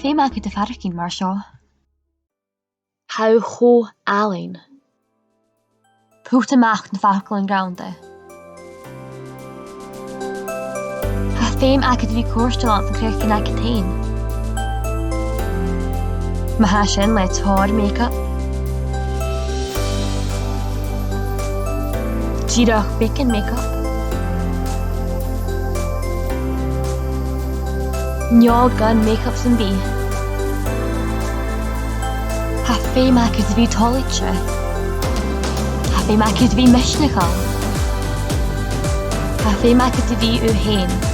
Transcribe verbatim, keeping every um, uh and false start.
feum agad a' faireachdainn mar seo. Tha thu cho àlainn. Put a-mach na faclan rannda. Tha feum agad a bhith cofhurtail anns na craiceann agad fhèin. Ma tha sin le tòrr make-up, dìreach beagan make-up, no gun make-up sam bith, tha feum agad a bhith toilichte. Tha feum agad a bhith misneachail. Tha feum agad a bhith thu fhèin.